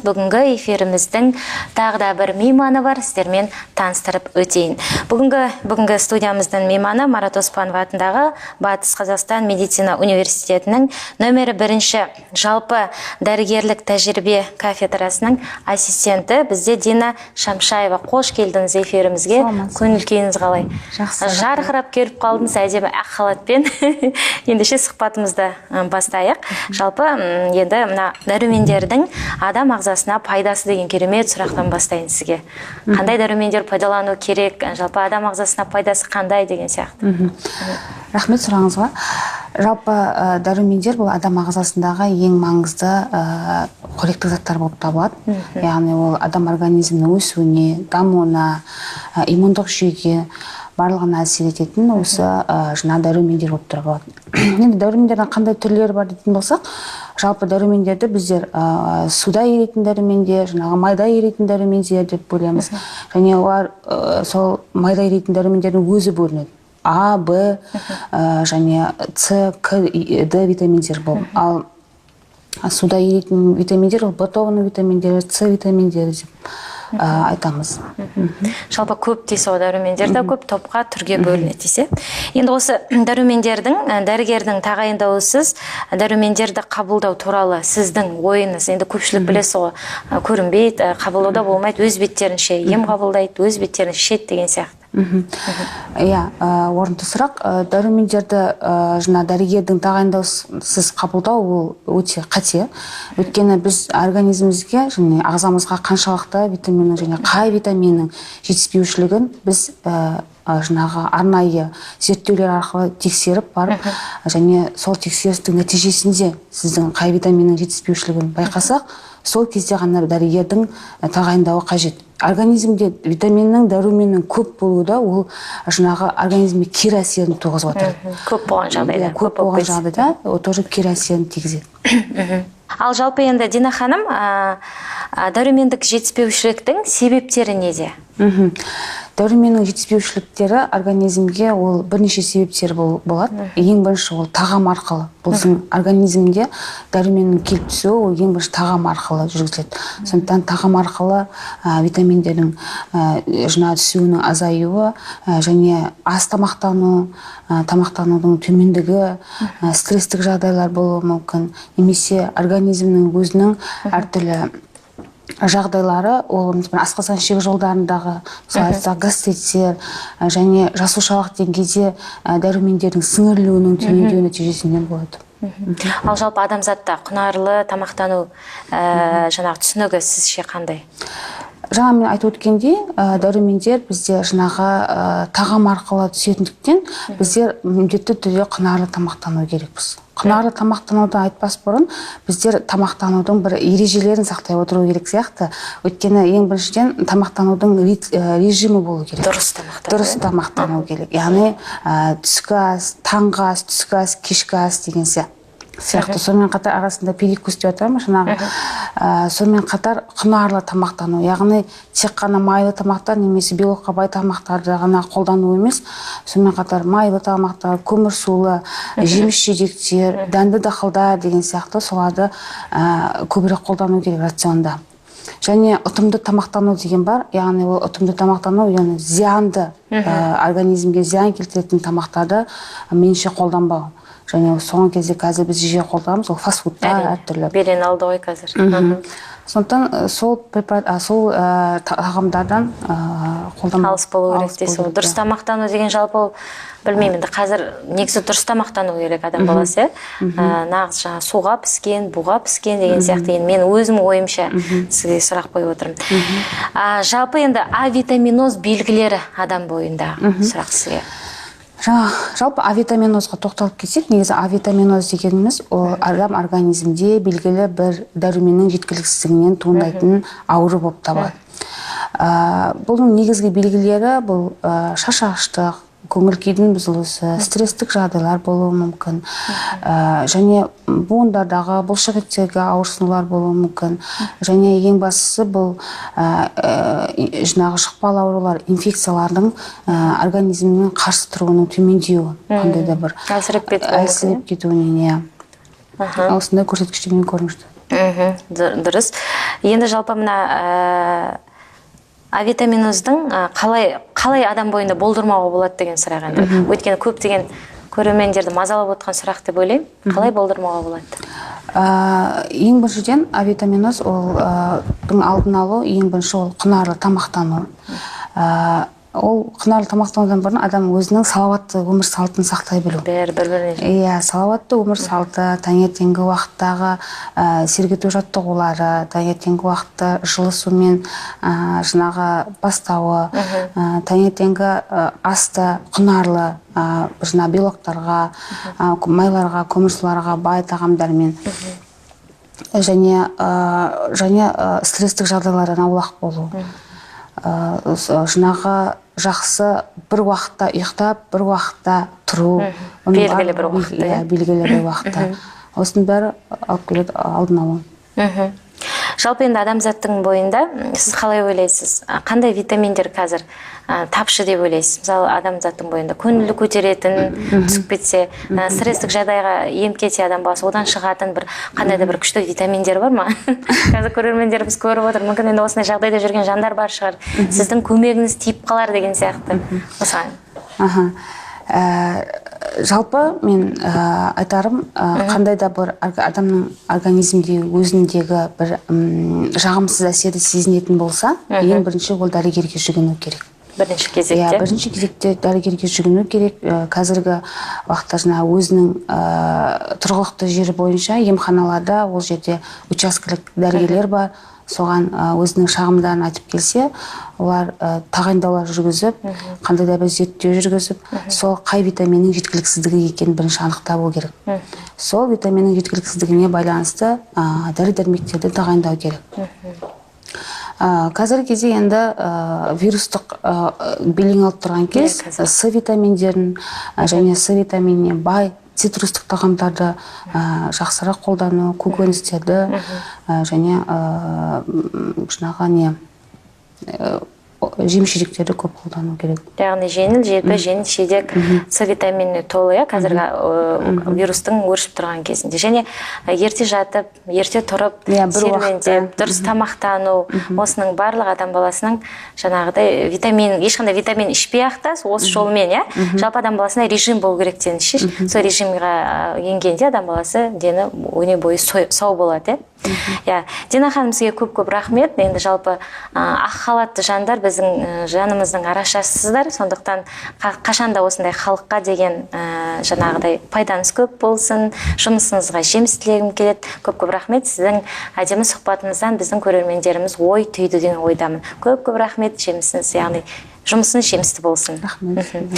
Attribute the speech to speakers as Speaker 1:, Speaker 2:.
Speaker 1: Бүгінгі эфиріміздің тағы да бір мейманы бар, сіздермен таныстырып өтейін. Бүгінгі студиямыздың мейманы Марат Оспанов атындағы Батыс Қазақстан медицина университетінің нөмірі бірінші жалпы дәрігерлік тәжірибе кафедрасының ассистенті бізде Дина Шамшаева. Қош келдіңіз эфирімізге.
Speaker 2: Саламатсыз.
Speaker 1: Көңіл күйіңіз қалай?
Speaker 2: Жақсы.
Speaker 1: Жарқырап келіп қалдыңыз әдемі ақ халатпен. Ендеше сұхбатымызды бастайық. Жалпы енді мына дәрумендердің адам ағзасына пайдасы деген керемет сұрақтан бастайын сізге. Қандай дәрумендер пайдалану керек, жалпы адам ағзасына пайдасы қандай деген сияқты.
Speaker 2: Рахмет сұрағыңызға. Жалпы дәрумендер бұл адам ағзасындағы ең маңызды қоректік заттар болып табылады. Яғни ол адам организмінің өсуіне, дамуына, иммундық жүйеге барлығына әсер ететін осы жаңа дәрумендер болып табылады. Енді дәрумендердің қандай түрлері бар дейтін болсақ, жалпы дәрумендерді біздер суда еритін дәрумендер, жаңағы майда еритін дәрумендер деп бөлеміз. Және олар сол майда еритін дәрумендердің өзі бөлінеді. А, Б және С, К, Д витаминдер болып. Ал суда еритін витаминдер ол Б тобының витаминдері, С витаминдері деп айтамыз.
Speaker 1: Жалпы көп дейсіз ғой, дәрумендер де көп топқа, түрге бөлінеді десе. Енді осы дәрумендердің дәрігердің тағайындауысыз дәрумендерді қабылдау туралы сіздің ойыңыз? Енді көпшілік, білесіз ғой, көрінбейді, қабылдауда болмайды, өз беттерінше ем қабылдайды, өз беттерінше ішеді деген сияқты.
Speaker 2: Иә, орынды сұрақ. Дәрумендерді жаңа дәрігердің тағайындаусыз қабылдау ол өте қате. Өйткені біз организмімізге және ағзамызға қаншалықты витаминнің және қай витаминнің жетіспеушілігін біз жаңағы арнайы зерттеулер арқылы тексеріп барып және сол тексерістің нәтижесінде сіздің қай витаминнің жетіспеушілігін байқасақ, сол кезде ғана дәрігердің тағайындауы қажет. Организмде витаминнің, дәруменнің көп болуы да ол жаңағы организмге кері әсерін туғызып отырады.
Speaker 1: Көп болған жағдайда.
Speaker 2: Иә, көп
Speaker 1: болып
Speaker 2: болған
Speaker 1: кетсе.
Speaker 2: жағдайда ол тоже кері әсерін тигізеді.
Speaker 1: Ал жалпы енді, Дина ханым, дәрумендік жетіспеушіліктің себептері неде?
Speaker 2: Дәруменнің жетіспеушіліктері организмге ол бірнеше себептер болады. Ең бірінші ол тағам арқылы. Бұл біздің организмде дәруменнің келіп түсуі ол ең бірінші тағам арқылы жүргізіледі. Сондықтан тағам арқылы витаминдердің жаңа түсуінің азаюы және аз тамақтану, тамақтанудың төмендігі, стресстік жағдайлар болуы мүмкін немесе организмнің өзінің әртүрлі жағдайлары, ол мысалы асқазан ішек жолдарындағы, мысалы айтсақ, гастриттер және жасушалық деңгейде дәрумендердің сіңірілуінің төмендеуі нәтижесінде болады.
Speaker 1: Ал жалпы адамзатта құнарлы тамақтану жаңағы түсінігі сізше қандай?
Speaker 2: Жаңа мен айтып өткендей, дәрумендер бізде жаңағы тағам арқылы түсетіндіктен, біздер міндетті түрде құнарлы тамақтану керекпіз. Құнарлы тамақтануды айтпас бұрын біздер тамақтанудың бір ережелерін сақтай отыру керек сияқты. Өйткені ең біріншіден тамақтанудың режимі болу керек.
Speaker 1: Дұрыс тамақтану,
Speaker 2: Дұрыс
Speaker 1: иә?
Speaker 2: тамақтану керек. Яғни түскі ас, таңғы ас, түскі ас, кешкі ас деген сияқты. Сонымен қатар арасында перекус деп атаймыз жаңағы. Сонымен қатар құнарлы тамақтану, яғни тек қана майлы тамақтар немесе белокқа бай тамақтарды ғана қолдану емес, сонымен қатар майлы тамақтар, көмірсулы, жеміс жидектер, дәнді дақылдар деген сияқты соларды көбірек қолдану керек рационда. Және ұтымды тамақтану деген бар, яғни ол ұтымды тамақтану, яғни зиянды, организмге зиян келтіретін тамақтарды меніңше қолданбау. Және соңғы кезде қазір біз жиі қолданамыз ол фастфудтар, әртүрлі.
Speaker 1: Белең алды ғой қазір.
Speaker 2: Сондықтан сол препарат, сол тағамдардан қолданбау.
Speaker 1: Алыс болу керек
Speaker 2: Алыс
Speaker 1: дейсіз
Speaker 2: болу
Speaker 1: ғой. Дұрыс
Speaker 2: керек.
Speaker 1: тамақтану деген жалпы ол, білмеймін, енді қазір негізі дұрыс тамақтану керек адам баласы, иә. Нағыз жаңағы суға піскен, буға піскен деген сияқты. Енді мен өзім ойымша сізге сұрақ қойып отырмын. Жалпы енді авитаминоз белгілері адам бойында, сұрақ сізге.
Speaker 2: Жаңа жалпы авитаминозға тоқталып кетсек, негізі авитаминоз дегеніміз ол адам организмде белгілі бір дәруменнің жеткіліксіздігінен туындайтын ауру болып табылады. Бұның негізгі белгілері бұл шаршағыштық, көңіл күйдің бұзылысы, стресстік жағдайлар болуы мүмкін, және буындардағы, бұлшық еттерге ауырсынулар болуы мүмкін. Және ең бастысы бұл жаңағы жұқпалы аурулар, инфекциялардың организмнің қарсы тұруының төмендеуі, қандай да бір
Speaker 1: Әлсіреп кетуі мүмкін,
Speaker 2: әлсіреп кетуінен, иә. Осындай көрсеткіштермен көрініп жатады.
Speaker 1: Дұрыс. Енді жалпы мына авитаминоздың қалай адам бойында болдырмауға болады деген сұрақ енді. Өйткені көптеген көрермендерді мазалап отқан сұрақ деп ойлаймын. Қалай болдырмауға болады?
Speaker 2: Ең біріншіден, авитаминоз ол алдын алу, ең бірінші ол құнарлы тамақтану. Ол құнарлы тамақтанудан бұрын адам өзінің салауатты өмір салтын сақтай білу.
Speaker 1: Бәрі бір-біріне.
Speaker 2: Иә, салауатты өмір салты, таңертеңгі уақыттағы сергіту жаттығулары, таңертеңгі уақытта жылы сумен жаңағы бастауы, таңертеңгі асты құнарлы, жаңа белоктарға, майларға, көмірсуларға бай тағамдармен және стресстік жағдайлардан аулақ болу. Жаңағы жақсы бір уақытта ұйықтап, бір уақытта тұру.
Speaker 1: Белгілі бір уақытта,
Speaker 2: иә, белгілі бір уақытта. Осының бәрі алып келеді алдын алу.
Speaker 1: Жалпы енді адамзаттың бойында, сіз қалай ойлайсыз, қандай витаминдер қазір тапшы деп ойлайсыз? Мысалы, адамзаттың бойында көңілді көтеретін, түсіп кетсе, стресстік жағдайға ем кетсе адам баласы, одан шығатын бір қандай да бір күшті витаминдер бар ма? Қазір көрермендеріміз көріп отыр, мүмкін енді осындай жағдайда жүрген жандар бар шығар. Сіздің көмегіңіз тиіп қалар деген сияқты. Осыған.
Speaker 2: Жалпы мен айтарым, қандай да бір адамның организмде өзіндегі бір жағымсыз әсерді сезінетін болса, ең бірінші ол дәрігерге жүгіну керек.
Speaker 1: Бірінші кезекте.
Speaker 2: Иә, бірінші кезекте дәрігерге жүгіну керек. Қазіргі уақытта жаңа өзінің тұрғылықты жері бойынша емханаларда ол жерде учаскелік дәрігерлер бар. Соған өзінің шағымдарын айтып келсе, олар тағайындаулар жүргізіп, қандай да бір зерттеу жүргізіп, сол қай витаминнің жеткіліксіздігі екенін бірінші анықтап керек. Сол витаминнің жеткіліксіздігіне байланысты дәрі-дәрмектерді тағайындау керек. Қазіргі кезде енді вирустық белең алып тұрған кез, С витаминдерін және С витаминіне бай цитрустық тағамдарды жақсырақ қолдану, көкөністерді және жаңағы не жеміс жидектерді көп қолдану керек.
Speaker 1: Яғни жеңіл желпі, жеңіл жидек С витаминіне толы, иә, қазіргі вирустың өршіп тұрған кезінде. Және ерте жатып, ерте тұрып, серуендеп, дұрыс тамақтану, осының барлық адам баласының жаңағыдай витамин, ешқандай витамин ішпей ақ та осы жолмен, иә, жалпы адам баласына режим болу керек деңізші. Сол режимге енгенде адам баласы дені өне бойы сау болады, иә. Иә, Дина ханым, сізге көп-көп рахмет. Енді жалпы ақ халатты жандар біздің жанымыздың арашасысыздар. Сондықтан қашанда осындай халыққа деген жаңағыдай пайдаңыз көп болсын, жұмысыңызға жеміс тілегім келеді. Көп-көп рахмет. Сіздің әдемі сұхбатыңыздан біздің көрермендеріміз ой түйді деген ойдамын. Көп-көп рахмет, жемісіңіз, яғни жұмысыңыз жемісті болсын.
Speaker 2: Рахмет.